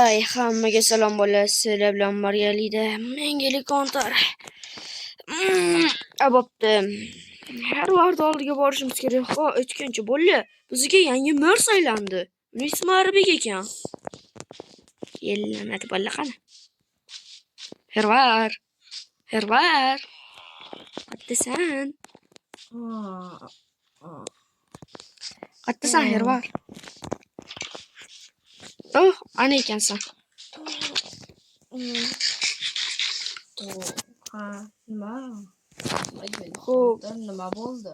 Ay, hammaga salom bolalar, sizlar bilan birgalikda men Kontor. Bo'pti. Har vaqt oldiga borishimiz kerak. Ha, aytgancha bolalar, bizga yangi mer saylandi. Uning ismi Arbek ekan. Ellanadi bolalar qani. Hervar. Hervar. Qayerdasan? Qayerdasan, Hervar? Oh, ana ekansan. Ha, nima? Xo'p. Nima bo'ldi?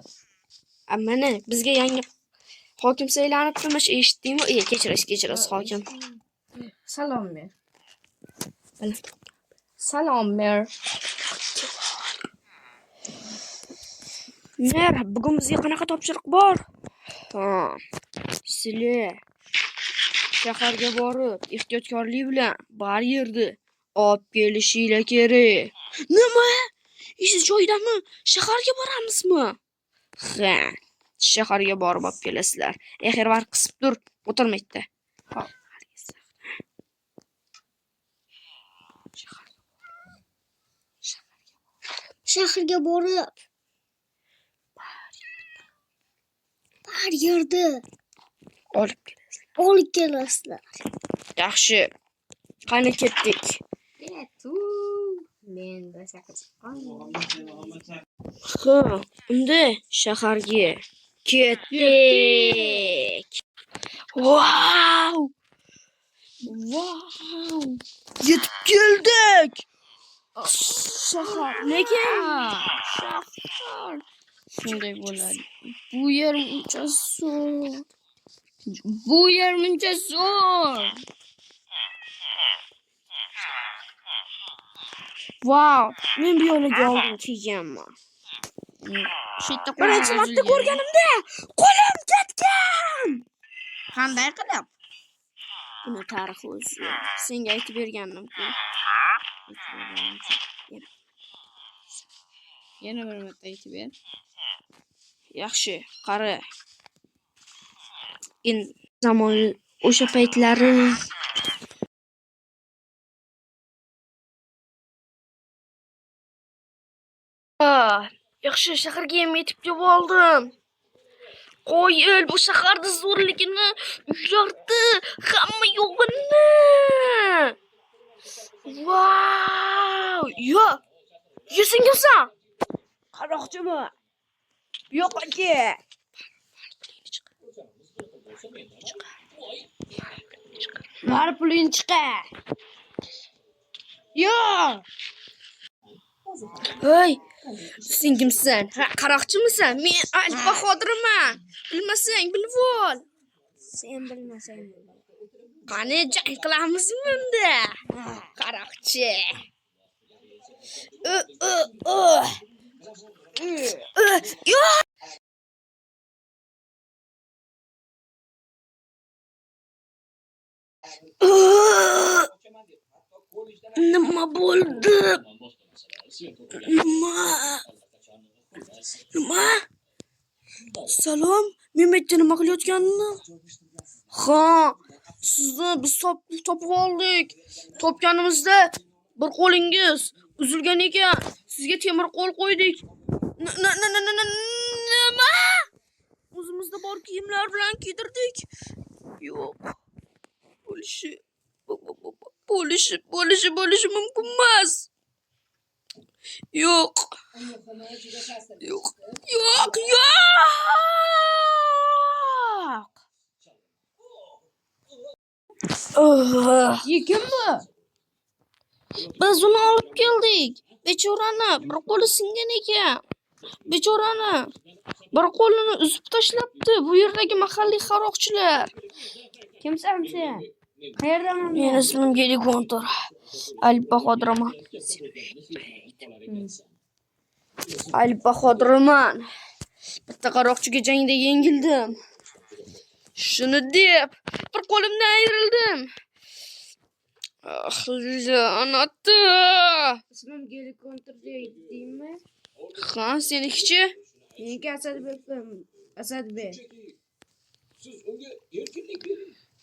Mana bizga yangi hokim saylanibdimish, eshitdingmi? Kechirasiz, kechirasiz hokim. Salom mer. Salom mer. Mer, bugun bizga qanaqa topshiriq bor? Ha, sizlar shaharga borib, ehtiyotkorlik bilan bar yerda olib kelishinglar kerak. Nima? Ish joyidami? Shaharga boramizmi? Ha, shaharga borib olib kelasizlar. Hervar, qisib tur, o'tirma yerda. Shaharga borib bar yerda Olib kelasizlar. Olib kelasizlar. Yaxshi. Qani ketdik. Men rosa qiziqqan. Ha, unda shaharga ketdik. Vau! Vau! Yetib keldik. Shahar, lekin shahar Shunday bo'ladi. Bu yer muncha zo'r. Bu yer muncha zo'r. Vau, men bu yo'lga oldin kelganman. Shu yerda Birinchi marta ko'rganimda qo'lim ketgan. Qanday qilib? Buni tarixi o'zi. Senga aytib bergandim-ku. Yana bir marta aytib ber. Yaxshi, qara. Endi zamon o'sha paytlari yaxshi, shaharga ham yetib kelib oldim. Qo'yil, bu shaharda zo'rligini, uylarni, hamma yo'g'ini. Vau! Yo! Yo, sen kimsan? Qaroqchimi? Yo'q aka. Bar pulingni chiqar. Yo! Hey, sen kimsan? Ha, qaroqchimisan? Men Alp Bahodirman. Bilmasang, bilib ol. Sen bilmasang. Qani jang qilamizmi unda? Qaroqchi. Yo! Nima bo'ldi? Nima? Nima? Salom, men bu yerda nima qilayotganimni? Ha, sizni biz topib oldik. Topganimizda bir qo'lingiz uzilgan ekan. Sizga temir qo'l qo'ydik. Nima? O'zimizda bor kiyimlar bilan kiydirdik. Yo'q. Bo'lishi mumkin emas. Yo'q. Yo'q. Yo'q, yo'q. Kim bu? Biz uni olib keldik. Bechorani bir qo'li singan ekan. Bechorani bir qo'lini uzib tashlabdi bu yerdagi mahalliy qaroqchilar. Kimsan sen? Qayerdan? Meni ismim Gelikontor. Alp Bahodirman. Alp Bahodirman. Bitta qaroqchiga jangda yengildim. Shuni deb bir qo'limdan ayrildim. Ah, la'nati. Ismim Gelikontor deydimi? Ha, senikichi? Meniki Asadbek. Asadbek.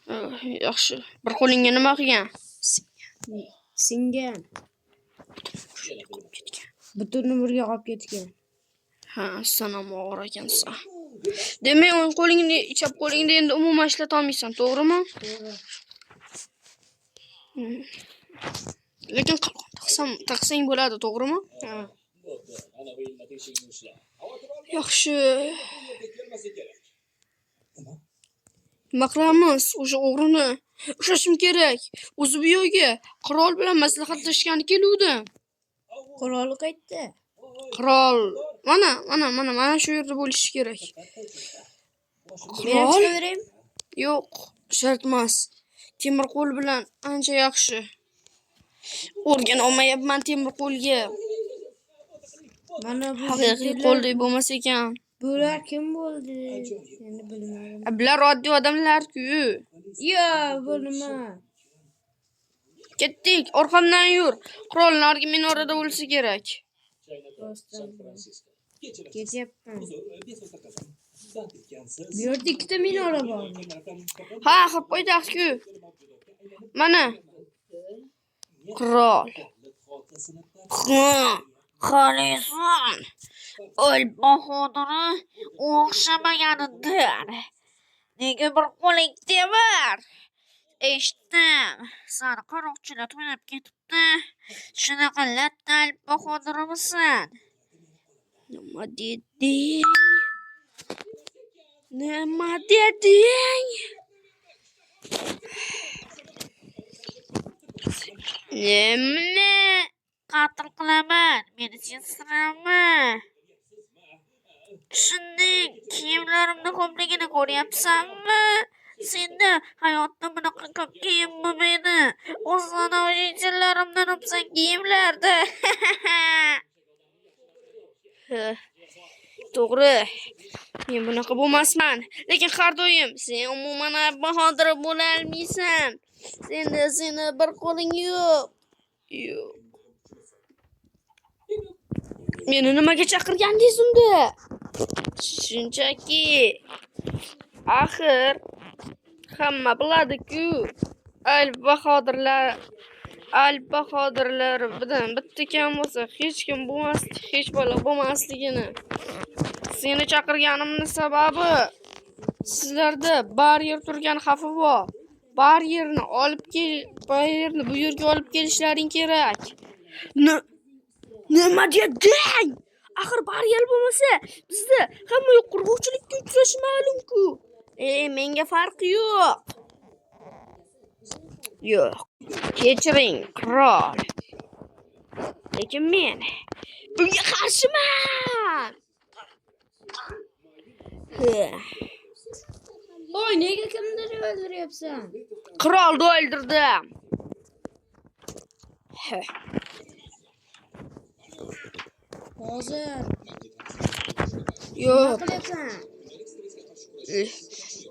Yaxshi. Bir qo'lingga nima qilgan? Singan. Butun umrga qolib ketgan. Ha, sen ham og'ir ekansan. Demak, o'ng qo'lingni, chap qo'lingni endi umuman ishlata olmaysan, to'g'rimi? To'g'ri. Lekin qalqon taqsang bo'ladi, to'g'rimi? Ha. Yaxshi. Nima qilamiz? O'sha o'g'rini ushlashim kerak. O'zi bu yerga qirol bilan maslahatlashgani keluvdim. Quroli qayerda? Qirol mana, mana, mana, mana shu yerda bo'lishi kerak. Men ham Qirol? chiqaveraymi? Yo'q, shart emas. Temir qo'l bilan ancha yaxshi. O'rgana olmayapman temir qo'lga. Mana bu Haqiqiy jiddilar- qo'ldek bo'lmas ekan. Bular kim bo'ldi? Endi bilmadim. Bular oddiy odamlar-ku. Yo, bu nima? Ketdik, orqamdan yur. Qirol narigi minorada bo'lsa kerak. Rostdan. Ketyapman. Bu yerda ikkita minora bor. Ha, axir poytaxt-ku. Mana. Qirol. Ha, qaraysan. O'l bahodiri o'xshamaganidir. Nega bir qo'ling temir? Eshitdim. Sani qaroqchilar to'lab ketibdi. Shunaqa latta alp bahodirimisan? Nima deding? Nima deding? Nima? Qatl qilaman. Meni sensirama. Tushunding? Kiyimlarimni ko'pligini ko'ryapsanmi? Senda hayotda bunaqa ko'p kiyim bo'lmaydi. O'z namoyishchilarimdan o'psang kiyimlarda. To'g'ri. Men bunaqa bo'lmasman. Lekin har doim sen umuman bahodir bo'la olmaysan. Senda seni bir qo'ling yo'q. Yo'q. Meni nimaga chaqirgandingiz unda? Shunchaki. Axir hamma biladi-ku. Alp bahodirlar bilan bitta kam bo'lsa hech kim bo'lmas, hech bola bo'lmasligini. Seni chaqirganimning sababi sizlarda baryer turgan xavfi bor. Baryerni olib kel, baryerni bu yerga olib kelishlaring kerak. Nima deding? Axir baryer bo'lmasa bizda hamma yoq qurg'uvchilikka uchrashi ma'lum-ku. Menga farqi yo'q. Yo'q. Kechiring, qirol. Lekin men bunga qarshiman. Oy, nega kimdir o'ldiryapsan? Qirolni o'ldirdim. Hozir. Yo'q. Nima qilyapsan?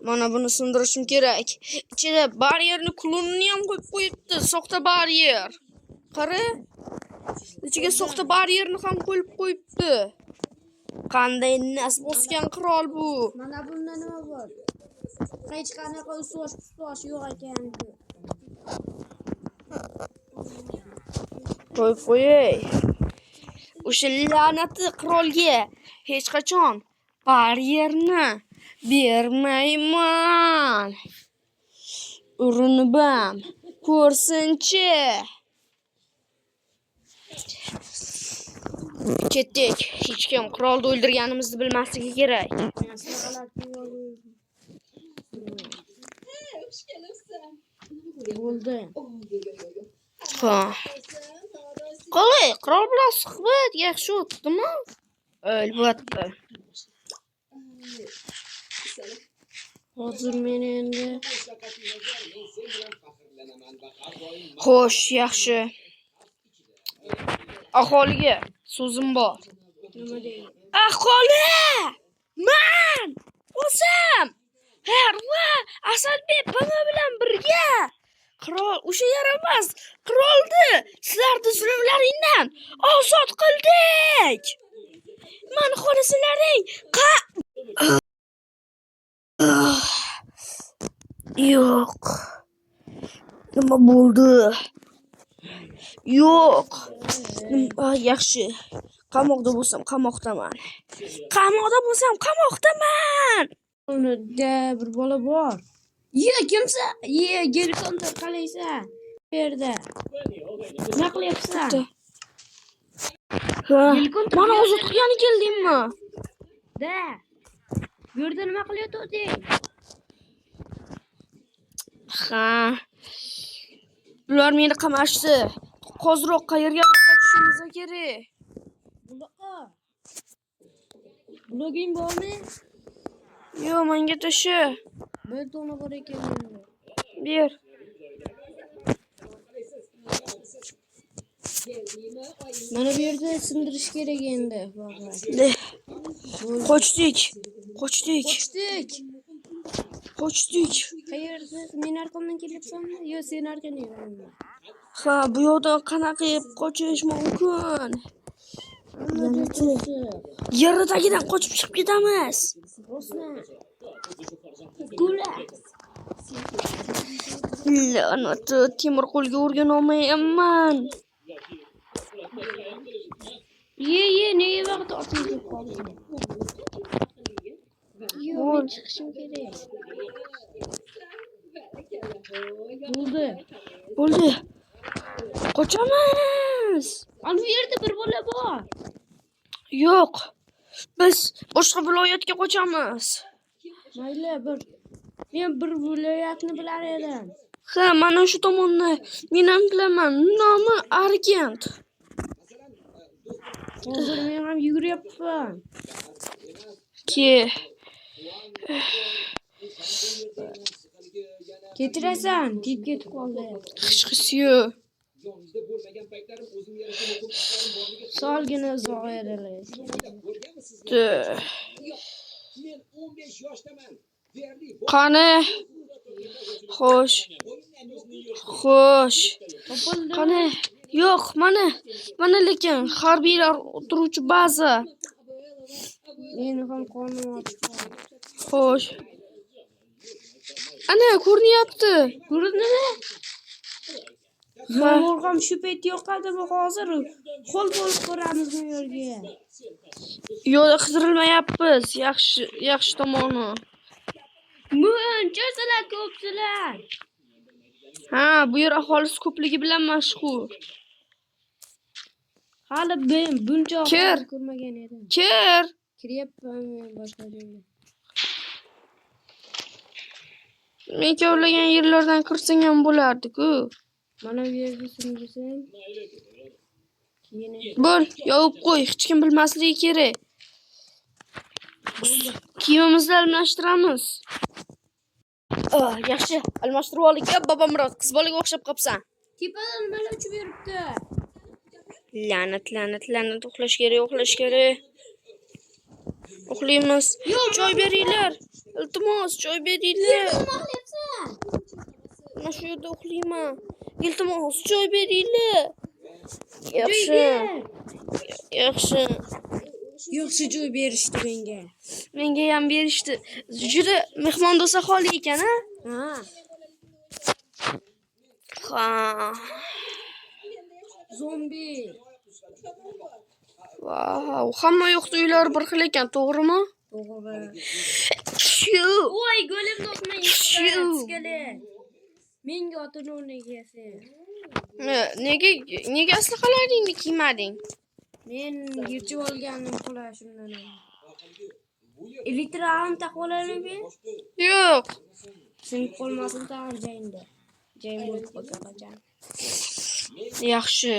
Mana buni sindirishim kerak. Ichida baryerni klonini ham qo'yib qo'yibdi, soxta baryer. Qara. Ichiga soxta baryerni ham qo'yib qo'yibdi. Qanday nas bosgan qirol bu? Mana bunda nima bor? Hech qanaqa ustosh yo'q ekan-ku. Qo'yib qo'yay. O'sha la'nati qirolga hech qachon baryerni bermayman. Urinib ham ko'rsinchi. Ketdik. Hech kim qirolni o'ldirganimizni bilmasligi kerak. Bo'ldi. Ha. Qalay, qirol bilan suhbat yaxshi o'tdimi? Albatta. Hozir men endi Xo'sh, yaxshi. Aholiga so'zim bor. nima deydi? Aholi! Man o'zim va Asalbek baba bilan birga qirol o'sha yaramas qirolni sizlarni zulmlaringdan ozod qildik. Mani xonasilaring Yo'q. Nima bo'ldi? Yo'q. Yaxshi. Qamoqda bo'lsam, qamoqdaman. Qamoqda bo'lsam, qamoqdaman. Unda bir bola bor. Ye, kimsan? Ye, gelikopter qalaysan? Bu yerda. Nima qilyapsan? Ha, Helikopter mana ozod qilgani keldingmi? Da. Bu yerda nima qilyotganding? Ha. Bular meni qamashdi. Hoziroq qayergadir qochishimiz kerak. Bunaqa. Bloging bormi? Yo'q, menga tasha. Bir dona bor ekan menda. Ber. Mana bu yerda sindirish kerak endi. Voqea. De. Qochdik. Qochdik. Qochdik. Qochdik. Qayerda? Men arqamdan kelyapsanmi? Yo, sen arqangdan yuraman. Ha, bu yoqdan qanaqa qilib qochish mumkin? Yerni tagidan qochib chiqib ketamiz. Rostmi? Gula. La'nati, temir qo'lga o'rganolmayapman. Ye, ye, nega vaqt ortga ketib qolding? Yo'q, men chiqishim kerak. Bo'ldi. Bo'ldi. Qochamiz. Ana bu yerda bir bola bor. Yo'q. Biz boshqa viloyatga qochamiz. Mayli, bir men bir viloyatni bilar edim. Ha, mana shu tomonni men ham bilaman. Nomi Arkent. Hozir men ham yuguryapman. Ke. Kechirasan, tep ketib qoldi. Hech yo'q. Solgina uzoq edi. Qani? Xo'sh. Xo'sh. Topildi. Qani? Yo'q, mana. Mana lekin harbiylar turuvchi baza. Meni ham qornim ochib qoldi. Xo'sh. Ana ko'rinyapti. Ko'rindimi? Ha. Yomg'ir ham shu payt yo'qadimi hozir? Ho'l bo'lib ko'ramiz bu yerga. Yo'q, qidirilmayapmiz. Yaxshi, yaxshi tomoni. Muncha sizlar ko'psizlar. Ha, bu yer aholisi ko'pligi bilan mashhur. Hali men buncha Kir. aholi ko'rmagan edim. Kir. Kiryapman men boshqa joyga. Men kovlagan yerlardan kirsang ham bo'lardi-ku. Mana bu yerga sindirsang. Keyin Bo'l, yopib qo'y, hech kim bilmasligi kerak. Kiyimimizni almashtiramiz. Oh, yaxshi, almashtirib oldik. Ya, Bobomurod, qiz bolaga o'xshab qopsan. tepadan nimalar uchib yuribdi? La'nat, la'nat, la'nat, uxlash kerak, uxlash kerak. Uxlaymiz. Choy beringlar. Iltimos, choy beringlar. Nima qilyapsan? Mana shu yerda uxlayman. Iltimos, choy beringlar. Yaxshi. Yaxshi. Yaxshi joy berishdi menga. Menga ham berishdi. Juda mehmondo'st aholi ekan, a? Ha. Ha. Zombi. Vau, hamma yoqda uylar bir xil ekan, to'g'rimi? To'g'ri. Shu. Voy, go'limni otmang. Shu. Skelet. Menga otini o'rniga sen. Nega nega aslahalaringni kiymading? Men yechib olgandim qulashimdan. Elektr ag'ini taqib olaylikmi? Yo'q. Sinib qolmasin tag'in joyimda. Joyim bo'lib qolsa qachon. Yaxshi.